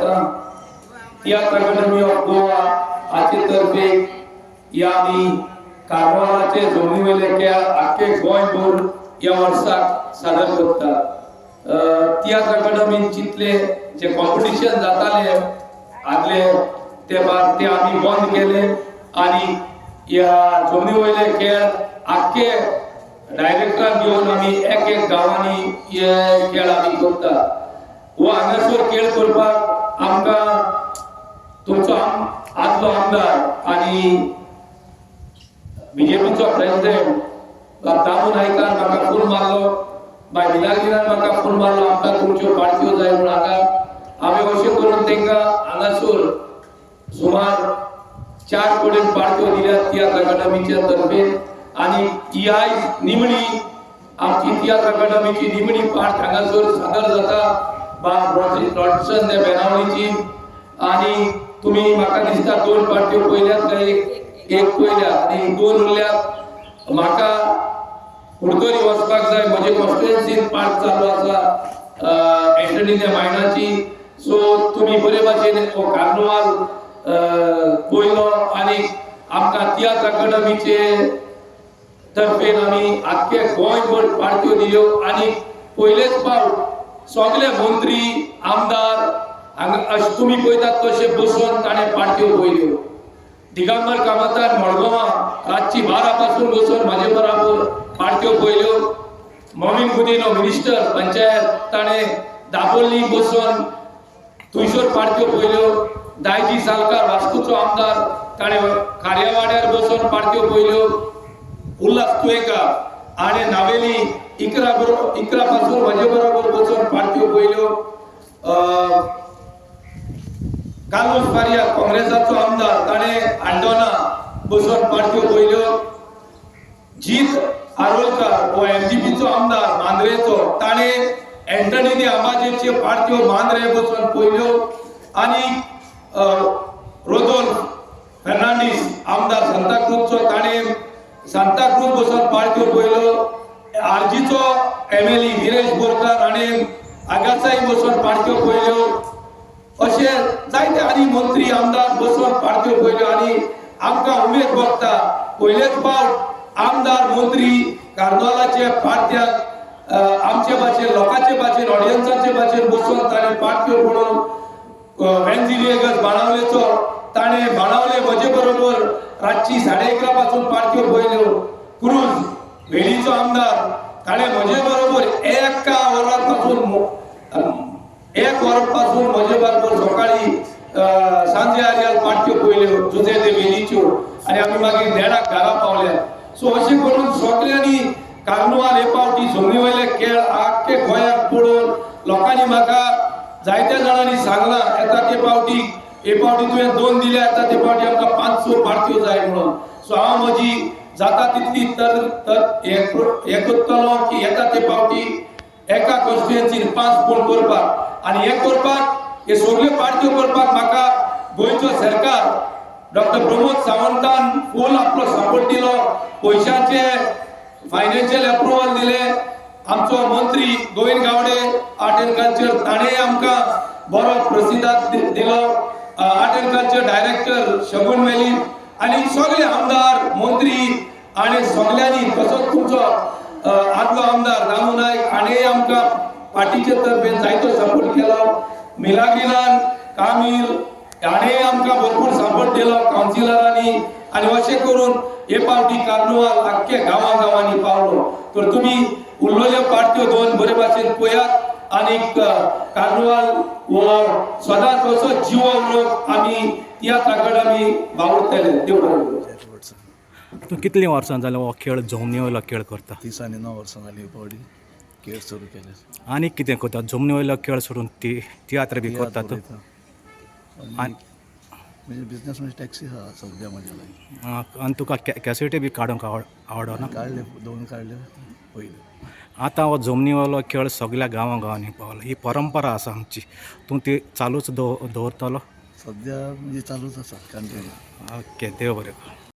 जाता. तियात्र अकादमी ऑफ गोवा हाचे तर्फे या आमी कार्नवालाचे जमनी वयले खेळ आख्खे गोंयभर ह्या वर्साक सादर करतात. तियात्र अकादमीन चिंतले, जे कॉम्पिटिशन जाताले आदले तेंपार ते आमी बंद केले आनी ह्या जमनी वयले खेळ आख्खे डायरेक्टराक घेवन आमी एक एक गांवांनी हे खेळ आमी करतात. हो हांगासर खेळ करपाक आमकां तुमचो आदलो आमदार आनी बीजेपीचो प्रेसिडेंट दामू नायकान म्हाका फोन मारलो, बाय मिलागिरान म्हाका फोन मारलो, आमकां तुमच्यो पार्ट्यो जाय म्हूण. हांगा हांवें अशें करून तांकां हांगासर सुमार 4 कडेन पार्ट्यो दिल्यात तियात्र अकादमीच्या तर्फेन. आनी ही आयज निमणी, आमची तियात्र अकादमीची निमणी पार्ट हांगासर सादर जाता बा रॉडसन बेनावलीची. आनी तुमी म्हाका दिसता दोन पार्ट्यो पळयल्यात काय एक एक पळयल्या आनी दोन उरल्यात. म्हाका कुडतरी वचपाक जाय, म्हजे कॉन्स्टिट्युएन्सीन पार्ट चालू आसा एंटनी दे मायणाची. सो तुमी बरे भाशेन हो कार्नवाल पळयलो आनी आमकां तियात्र अकादमीचे तर्फेन आमी आख्खे गोंयभर पार्ट्यो दिल्यो. आनी पयलेच फावट सगळे मंत्री, आमदार हांगा अशें तुमी पळयतात तशें बसून ताणें पार्ट्यो पळयल्यो. दिगंबर कामतान मडगांवां रातची 12 पासून बसून म्हाजे बराबर पार्ट्यो पळयल्यो. मॉविन गुदिन्हो, मिनिस्टर पंचायत, ताणें दाबोली बसून थंयसर पार्ट्यो पळयल्यो. दायजी सालकार, वास्कोचो आमदार, ताणें खार्यावाड्यार बसून पार्ट्यो पळयल्यो. उल्हास तुयेंकार आणि नावेली 11 बरोबर, 11 पासून म्हजे बरोबर बसून पार्ट्यो पळयल्यो. कार्लोस फारिया, काँग्रेसाचो आमदार, ताणें आंडोना बसून पार्ट्यो पळयल्यो. जीत आरोलकर हो एमजीपीचो आमदार मांद्रेचो, ताणें एंटनी दी आंबाजेच्यो पार्ट्यो मांद्रे बसून पळयल्यो. आनी रोदोल्फ फेर्नांडीस, आमदार सांताक्रूजचो, ताणें सांताक्रूज बसून पार्ट्यो पळयल्यो. आरजीचो एमएलए विरेश बोरकार हाणें आगासाई बसून पार्ट्यो पळयल्यो. अशे जायते आनी मंत्री, आमदार बसून पार्ट्यो पळयल्यो. आनी आमकां उमेद भोगता, पयलेच फावट आमदार, मंत्री कार्नवालाचे पार्ट्याक आमचे भाशेन, लोकांचे भाशेन, ऑडियन्साचे भाशेन बसून ताणें पार्ट्यो पळोवन. वेन्झी व्हिएगस बाणावलेचो, ताणें बाणावले म्हजे बरोबर रातची 11:30 पासून पार्ट्यो पळयल्यो. क्रूज, वेळीचो आमदार, ताणें म्हजे बरोबर एका वरां पासून, एक वर पासून म्हजे बरोबर सकाळी सांजे आर्याल पार्ट्यो पळयल्यो जुजे दे वेलीच्यो. आनी आमी मागीर देडाक घरा पावले. सो अशें करून सगल्यांनी कार्नवाल हे फावटी जमनी वयले खेळ आख्खे गोंयाक पळोवन लोकांनी म्हाका जायत्या जाणांनी सांगलां, येता ते फावटी, हे फावटी तुवें दोन दिल्या, येता ते फावटी आमकां पांच स पार्ट्यो जाय म्हणून. सो हांव म्हजी जाता तितली तर तर हें करतलो की येता ते फावटी एका कॉन्स्टिट्युएन्सीन पांच कोण करपाक. आनी हें करपाक, हे सगल्यो पार्ट्यो करपाक म्हाका गोंयचो सरकार डॉक्टर प्रमोद सावंतान फूल आपलो सपोर्ट दिलो, पयशांचे फायनान्शियल अप्रुवल दिले. आमचो मंत्री Govind Gaude, art and culture, ताणें आमकां बरो प्रसिदाद दिलो. Art and culture director Shagun Velip आनी सगळे आमदार, मंत्री आनी सगल्यांनी, तसोच तुमचो आदलो आमदार दामू नायक हाणें आमकां पार्टीचे तर्फेन जायतो सपोर्ट केलो. मिलागिनान कामील हाणें आमकां भरपूर सपोर्ट दिलो, कावन्सिलरांनी. आनी अशें करून हे फावटी कार्नुवाल आख्खे गांवां गांवांनी पावलो. तर तुमी उरलेल्यो पार्ट्यो दोन बरे भाशेन पळयात आनी कार्नुवाल हो सदांच असो जिवो उरोवंक आमी तियात्र अकादमी वावुरतले. देव बरें करूं. तूं कितलीं वर्सां जालीं हो खेळ, जमनी वयलो खेळ करता? 39 वर्सां जालीं ही फावटी खेळ सुरू केले. आनी कितें करता जमनी वयलो खेळ सोडून? ती तियात्र बी करता तूं? आनी म्हणजे बिजनेस म्हणजे टॅक्सी आहा सद्या म्हज्या लागीं. आनी तुका कॅसेटी बी काडूंक आवडना? काडले, दोन काडले पयले. आतां हो जमनी वयलो खेळ सगल्या गांवां गांवांनी पावला. ही परंपरा आसा आमची, तूं ती चालूच दवरतलो? सद्या म्हणजे चालूच आसा, कंटिन्यू. ओके, देव बरें करूं.